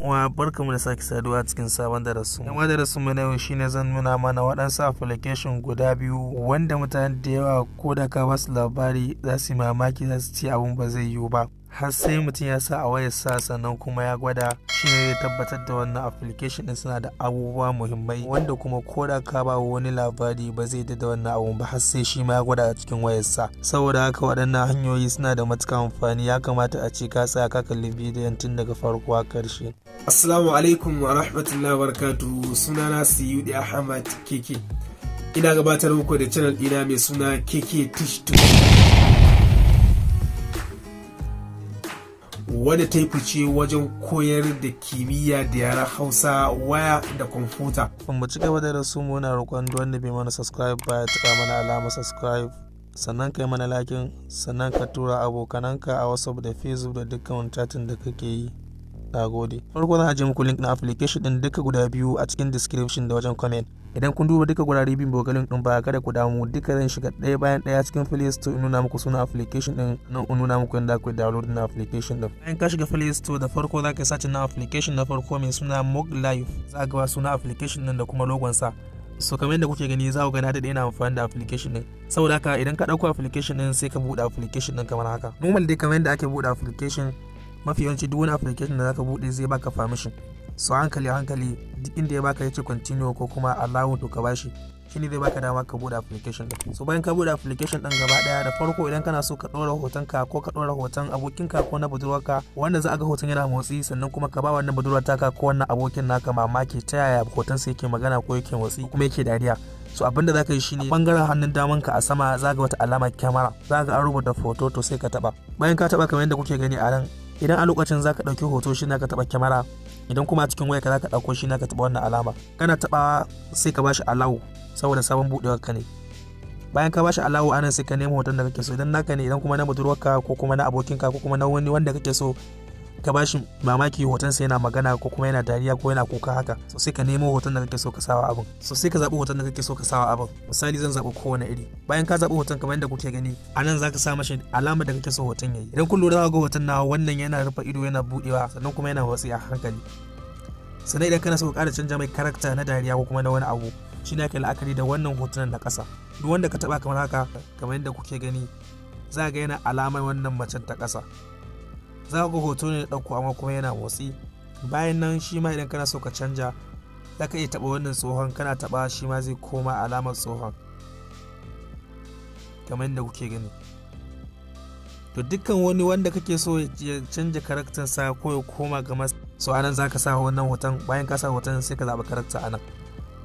Uwa, barkamu da sake saduwa cikin sabon darasin. Yan darasin mu na yau shine zan nuna mana waɗansu application guda biyu wanda mutane da yawa ko da ka basu labari za su yi mamaki, za su ce abun ba zai yiwu ba. Har sai mutum ya sa a wayarsa sannan kuma ya gwada, shine zai tabbatar da wannan application din suna da abubuwa muhimmai wanda kuma ko da ka ba wani labari ba zai da wannan abun ba har sai shi ma ya gwada a cikin wayarsa. Saboda haka waɗannan hanyoyi suna da matuƙar amfani, ya kamata a ce ka tsaya ka kalli bidiyon tun daga farko har ƙarshe. Assalamu alaikum wa rahmatullahi wa barakatuhu. Sunana Siyudi Ahmad Keke. Ina gabatar muku da channel ɗina mai suna Keke Tish wadda ta yi fice wajen koyar da kimiyya da yaren Hausa, waya da kwamfuta. Mu ci gaba da rasu, muna roƙon duk wanda bai mana subscribe ba ya taɓa mana alamar subscribe, sannan kai mana liking, sannan ka tura abokananka a WhatsApp da Facebook da dukkan chatting da kake yi. Na gode. Farko zan ajiye muku link na application din duka guda biyu a cikin description da wajen comment. Idan kun duba duka gurare biyun ba ga link din ba, kada ku damu, duka zan shiga ɗaya bayan ɗaya cikin Play Store in nuna muku sunan application din nan, in nuna muku yadda ku download na application din. Bayan ka shiga Play Store, da farko za ka search na application na farko mai suna Mog Live. Za ga suna application din da kuma logon sa. So kamar yadda kuke gani, za ku ga na daɗe ina amfani da application din. Saboda haka idan ka ɗauko application din, sai ka buɗe application din kamar haka. Normal dai kamar yadda ake buɗe application, mafi yawanci duk wani application da zaka bude zai baka permission. So hankali hankali, duk inda ya baka yace continue ko kuma allow, to ka bashi, shine zai baka dama ka bude application din. So bayan ka bude application din gaba daya, da farko idan kana so ka dora hoton ka ko ka dora hoton abokinka ko na budurwarka wanda za a ga hoton yana motsi, sannan kuma ka ba wannan budurwar taka ko wannan abokin naka mamaki ta yaya hoton sa yake magana ko yake motsi kuma yake dariya. So abinda zaka yi shine, bangaren hannun daman ka a sama za ga wata alamar kyamara, za ga an rubuta photo, to sai ka taba. Bayan ka taba, kamar yadda kuke gani a nan, idan a lokacin zaka ɗauki hoto shi ka taɓa kyamara, idan kuma a cikin wayarka zaka ɗauko shi ka taɓa wannan alama. Kana taɓawa sai ka bashi allow saboda sabon buɗewar ka ne. Bayan ka bashi allow, anan sai ka nemo hoton da kake so, idan naka ne, idan kuma na budurwarka ko kuma na abokinka ko kuma na wani wanda kake so ka bashi mamaki hoton sa yana magana ko kuma yana dariya ko yana kuka haka. So sai ka nemo hoton da kake so ka sawa abin. So sai ka zaɓi hoton da kake so ka sawa abin. Misali zan zaɓi kowane iri. Bayan ka zaɓi hoton, kamar yadda kuke gani a nan, zaka sa mashi alamar da kake so hoton yayi. Idan kun lura, za ga hoton na wannan yana rufe ido yana budewa, sannan kuma yana motsi a hankali. Sannan idan kana so ka ƙara canja mai character na dariya ko kuma na wani abu, shi ne ake la'akari da wannan hotunan na ƙasa. Duk wanda ka taɓa kamar haka, kamar yadda kuke gani, za ga yana alamar wannan macen ta ƙasa. Za ga hoto ne ɗauko amma kuma yana motsi. Bayan nan shi ma idan kana so ka canja, za ka iya taɓa wannan tsohon. Kana taɓa, shi ma zai koma alamar tsohon kamar yadda kuke gani. To dukkan wani wanda kake so ya canja character sa ko ya koma ga so anan za ka sa wannan hoton. Bayan ka sa hoton, sai ka zaɓi character anan.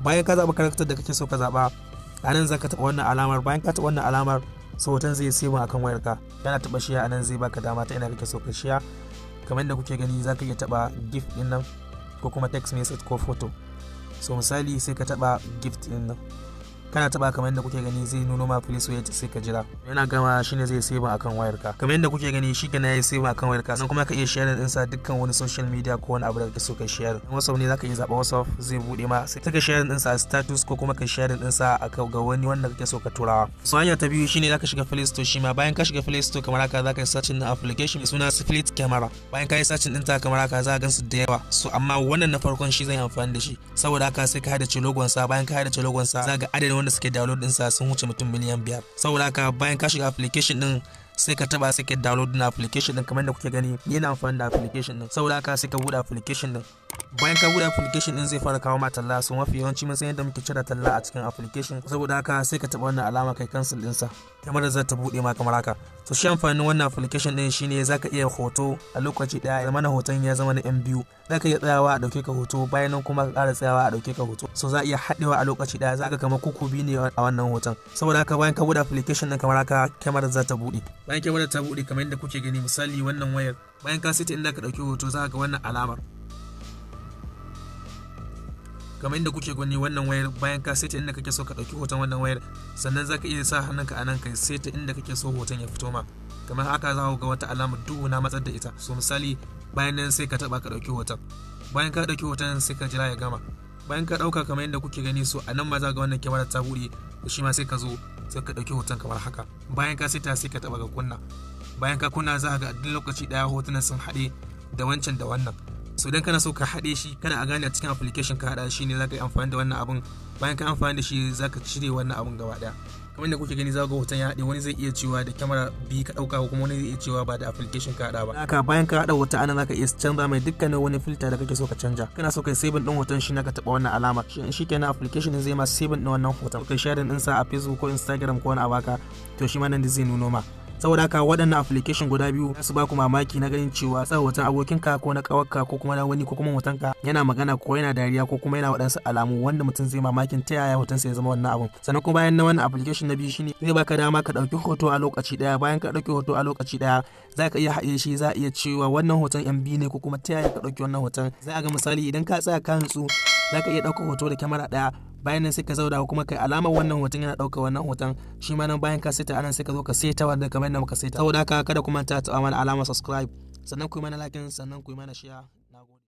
Bayan ka zaɓi character da kake so ka zaɓa, anan za ka taɓa wannan alamar. Bayan ka taɓa wannan alamar, so hoton zai save akan wayarka. Kana taɓa share anan, zai baka dama ta ina kake so ka share. Kamar yadda kuke gani, zaka iya taɓa gift din nan ko kuma text message ko photo. So misali sai ka taɓa gift din nan. Kana taɓa, kamar yadda kuke gani, zai nuno ma please wait, sai ka jira yana gama, shine zai save akan wayarka. Kamar yadda kuke gani, shi kenan yayi save akan wayarka. Sannan kuma ka iya share din sa dukkan wani social media ko wani abu da kake so ka share. WhatsApp ne, zaka iya zaba WhatsApp, zai bude ma, sai ka share din sa a status ko kuma ka share din sa ga wani wanda kake so ka turawa. So hanya ta biyu shine zaka shiga Play Store shi ma. Bayan ka shiga Play Store kamar haka, zaka yi searching na application mai suna Split Camera. Bayan ka yi searching din ta kamar haka, za ka gansu da yawa. So amma wannan na farkon shi zan yi amfani da shi. Saboda haka sai ka hadace logon sa. Bayan ka hadace logon sa, za ga adadin wanda suke download din sa sun wuce mutum miliyan 5. Saboda haka bayan ka shiga application din, sai ka taba, sai ka download na application din. Kamar da kuke gani, ni ina amfani da application din. Saboda haka sai ka bude application din. Bayan ka bude application din, zai fara kawo ma talla. So mafi yawanci mun san yadda muke cire talla a cikin application. Saboda haka sai ka taba wannan alama, kai cancel din sa, kamar da za ta bude ma kamar haka. So shi amfanin wannan application din shine zaka iya hoto a lokaci daya, zama na hoton ya zama na yan biyu. Zaka iya tsayawa a dauke ka hoto, bayan nan kuma ka ƙara tsayawa a dauke ka hoto. So za a iya haɗewa a lokaci daya, zaka kama kuku biyu ne a wannan hoton. Saboda haka bayan ka bude application din kamar haka, kyamarar za ta bude. Bayan kyamarar ta bude, kamar yadda kuke gani, misali wannan wayar, bayan ka saita inda ka dauki hoto, za ka ga wannan alamar. Kamar yadda kuke gani, wannan wayar, bayan ka saita inda kake so ka dauki hoton wannan wayar, sannan za ka iya sa hannunka a nan ka saita inda kake so hoton ya fito ma. Kamar haka, za ku ga wata alamar duhu, na matsar da ita. So misali bayan nan sai ka taba ka dauki hoton. Bayan ka dauki hoton, sai ka jira ya gama. Bayan ka dauka, kamar yadda kuke gani, so a nan ma za ga wannan kyamarar ta bude. Shi ma sai ka zo sai ka dauki hoton kamar haka. Bayan ka saita, sai ka taba ka kunna. Bayan ka kunna, za ka ga duk lokaci daya hotunan sun haɗe, da wancan da wannan. So idan kana so ka haɗe shi kada a gane a cikin application ka haɗa shi ne, zaka yi amfani da wannan abun. Bayan ka amfani da shi, zaka cire wannan abun gaba ɗaya. Kamar da kuke gani, za ga hoton ya haɗe. Wani zai iya cewa da kyamara biyu ka ɗauka, ko kuma wani zai iya cewa ba da application ka haɗa ba. Haka bayan ka haɗa hoton anan, zaka iya canza mai dukkanin wani filter da kake so ka canja. Kana so kai saving ɗin hoton shi, na ka taɓa wannan alama, shikenan, application zai ma saving ɗin wannan hoton. Kai sharing ɗinsa a Facebook ko Instagram ko wani abaka, to shi ma nan da zai nuno ma. Saboda haka waɗannan application guda biyu su ba ku mamaki na ganin cewa sa hoton abokinka ko na ƙawarka ko kuma na wani ko kuma hotonka yana magana ko yana dariya ko kuma yana waɗansu alamu wanda mutum zai mamakin ta yaya hotonsa ya zama wannan abun. Sannan kuma bayan na wannan application na biyu shine zai baka dama ka ɗauki hoto a lokaci ɗaya. Bayan ka ɗauki hoto a lokaci ɗaya, za ka iya haɗe shi. Za a iya cewa wannan hoton MB ne ko kuma ta yaya ka ɗauki wannan hoton. Za a ga misali, idan ka tsaya ka nutsu, za ka iya ɗaukar hoto da kyamara ɗaya. Bayan nan sai ka zauna kuma kai alamar wannan hoton yana ɗaukar wannan hoton shi ma nan. Bayan ka saita anan, sai ka zo ka saita wanda kamar yadda muka saita. Saboda haka kada ku manta taɓa mana alamar subscribe, sannan ku yi mana like, sannan ku yi mana share. Nagode.